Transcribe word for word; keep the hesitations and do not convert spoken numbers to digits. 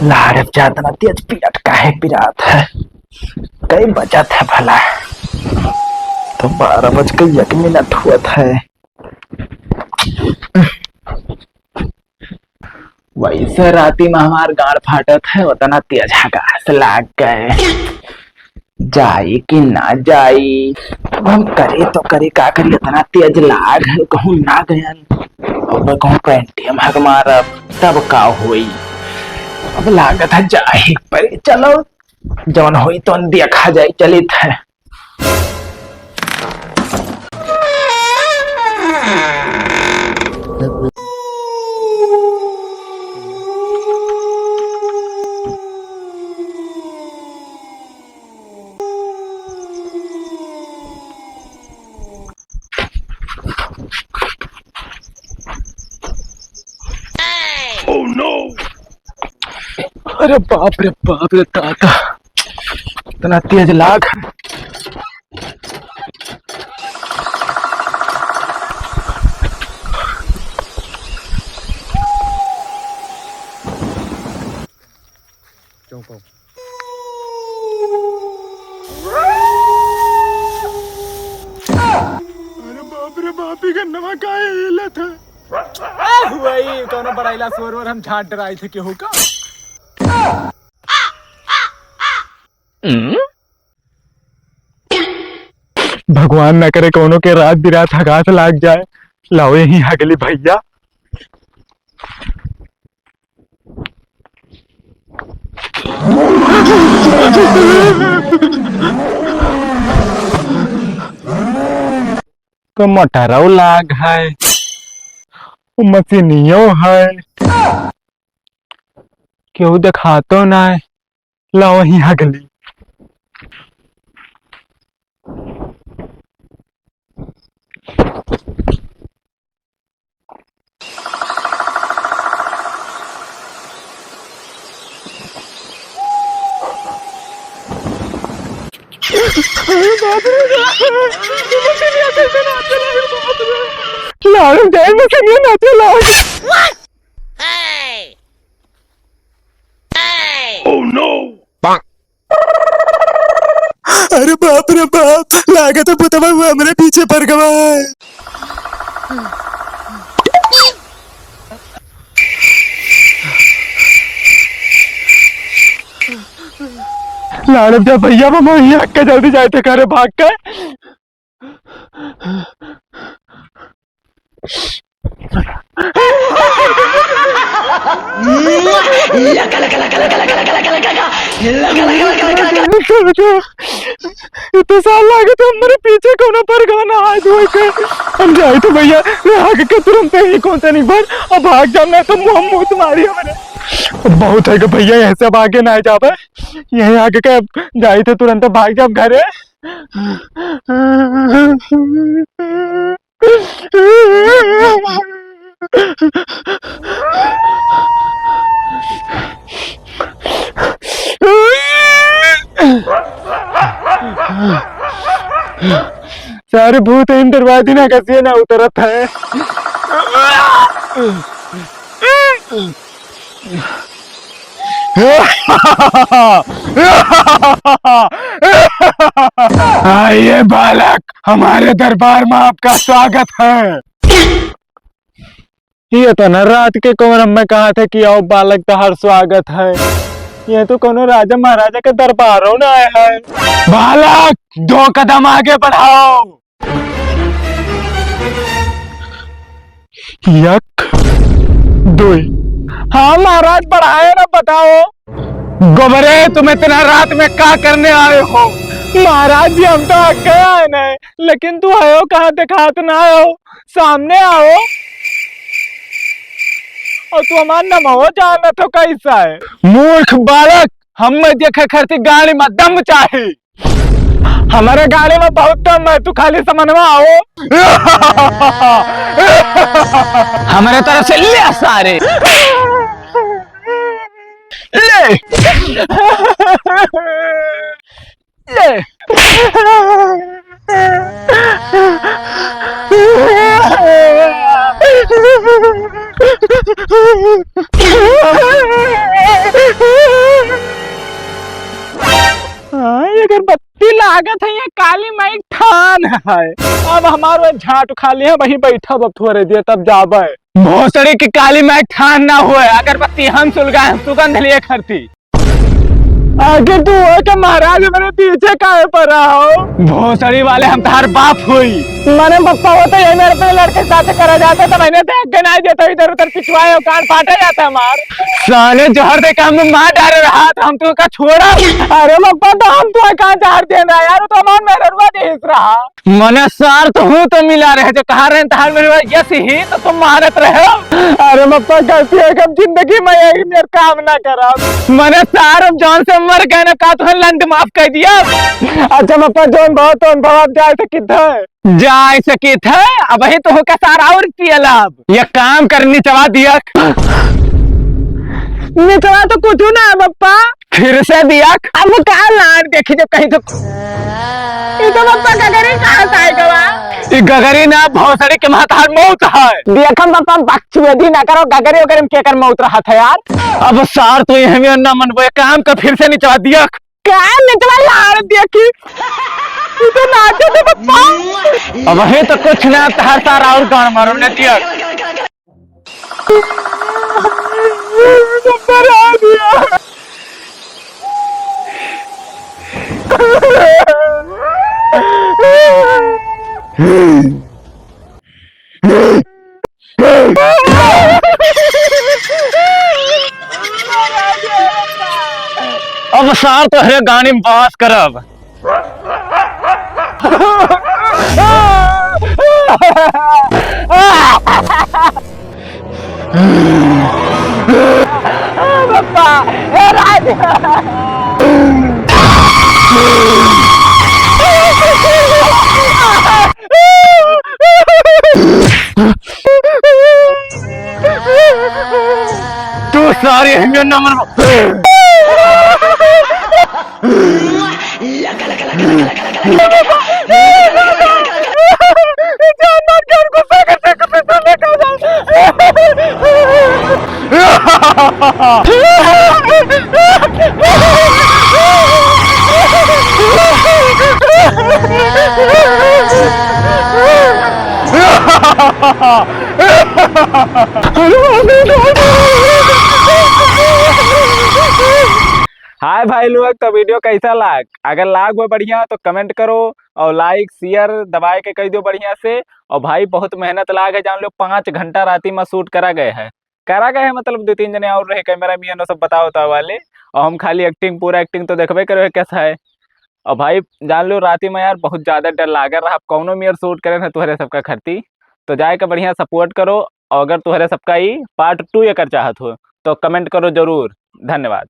लाड़, अब ज्यादा ना तेज पिरात, काहे पिरात है? कई बजत है भला? तो बारह बज के एक मिनट हुआ था। वैसे राती में हमार गाड़ फाटत है, उतना तेज हगास लाग गए। जाई कि ना जाई? अब हम करी तो करी का करी, इतना तेज लाग है, कहूँ ना गयन। अब कहूँ पैंटिया में हग मारब, तब का होई? अब लागत है जाई परी। चलो, जौन होई तौन देखा जाई, चलित है। Oh no! अरे बाप रे बाप रे दादा, इतना तेज लाग। अरे बाप रे बाप, ई गन्नवा काहे हिलत है? आ, वही कौनो बड़ाइला सोर वोर हम झांट डराई थे केहू का। भगवान ना करे कौनो के रात बिरात हगास लाग जाए। लाओ यहीं हगली भैया। तो मोटरो लाग है, मशीनियो है, केहू देखातो ना है। लाओ ही हगली। लाओ, जाए मशीनिया नाचे लाओ। Oh no! अरे बाप रे बाप, लागत है भूतवा हुआ हमरे पीछे पड़ गवा है। लाड़ब जा भैया, हम यहाँ के जल्दी जाए थे घरे भाग के। लका, लका, लका। इतना साल लागे तो हमरे पीछे कौनो पर गाना आज होए के। हम जाए तो भैया, आगे के तुरंत ही कौन सा नहीं भर, अब भाग जाना तो मुँह मुँह तुम्हारी हमरे। अब बहुत है कि भैया, यहाँ से अब आगे ना जावे, यहीं आगे के अब जाए तो तुरंत भाग जाब घरे। सारे भूत इन दरवाजे ना कसिए ना उतरत है। आइए बालक, हमारे दरबार में आपका स्वागत है। ये तो न रात के कौन हमें कहा था कि आओ बालक, तहार स्वागत है। ये तो कोनो राजा महाराजा के दरबारों ना आया है। बालक, दो कदम आगे बढ़ाओ। एक, दुई। हाँ महाराज, बढ़ाए ना, बताओ। गोबरे, तुम इतना रात में का करने आए हो? महाराज जी, हम तो आगे आए नहीं, लेकिन तू आयो कहाँ, देखात ना आयो, सामने आओ। और तू हमार नमवो जानत हो कैसा है? मूर्ख बालक, हम में देखे खातिर गाड़ी में दम चाही। हमारे गाड़ी में बहुत दम है, तू खाली समनवा आओ। हमारे तरफ से ले सारे। ले। ले। हाँ, अगरबत्ती लागत है, ये काली माई ठान है। अब हमार वो झाट खा लिया, वहीं बैठब अब थोड़े देर, तब जाबे। भोसड़ी की काली माई ठान ना होए, अगरबत्ती हम सुलगाए, हम सुगंध लिए खरती। आखिर तू हो के महाराज मेरे पीछे काहे पड़ा हो? भोसड़ी वाले हम तहार बाप होई। माने पप्पा हो तो ये मेरे पे लड़के साथ करा जाता तो मैंने देख के नहीं देता, इधर उधर पिटवाए हो, कान फाटे जाता हमार। साले जहर दे के हम मार डाले रहा तो हम तुमका छोड़ा। अरे पप्पा तो हम तुमका जहर दे रहा यार, तो हमार मेहररुआ दे हिस रहा। मने सार तो हूँ तो मिला रहे, जो कहा रहे तहार मेरे यस ही तो तुम मारत रहे हो। अरे पप्पा गलती है, हम जिंदगी में यही मेरे काम ना करब। मने सार हम जान से मर गए ना, का तुहन लंड माफ कर दिया? अच्छा पप्पा, जौन भाव तौन भाव, आप जाए सकित है। जाए सकित है, अब ही तो होकर सार और पियलब। ये काम कर, निचवा दिया। निचवा तो कुछ ना है पप्पा। फिर से दिया। अब का लाड़ देखी जब कहीं तो। ये तो पप्पा गगरी कहाँ से आएगा बा? ये गगरी ना, भोसड़ी के महतार मौत है। देखम पप्पा, बकचोदी ना करो, गगरी वगैरह में केकर मौत रहत है यार। अब सार तो ये हमें ना मनबो, एक काम कर, फिर से निचवा दिया। का निचवा लाड़ देखी? ये तो नाचे थे पप्पा। अब है तो कुछ ना, तहार सार और गान मारो ने दिया। अब सार तोहरे गाड़ी में बवास करब। तू सारी हिंगन नंबर। हाय भाई लोग, तो video कैसा लाग? अगर लाग हो बढ़िया तो comment करो और like share दबाए के कह दो बढ़िया से। और भाई बहुत मेहनत लाग है, जान लो पाँच घंटा राती में shoot करा गए है, करा गए है मतलब दो तीन जने और रहे cameraman और सब बताओ बताओ वाले, और हम खाली acting, पूरा acting तो देखबे करो है कैसा है। और भाई जान लो राती में यार बहुत ज्यादा डर लाग रहा, अब कौनो मेर shoot करे ना तुहरे सबका खरती, तो जाए के बढ़िया support करो। और अगर तुहरे सबका ई part two एकर चाहत हो तो comment करो जरूर। धन्यवाद।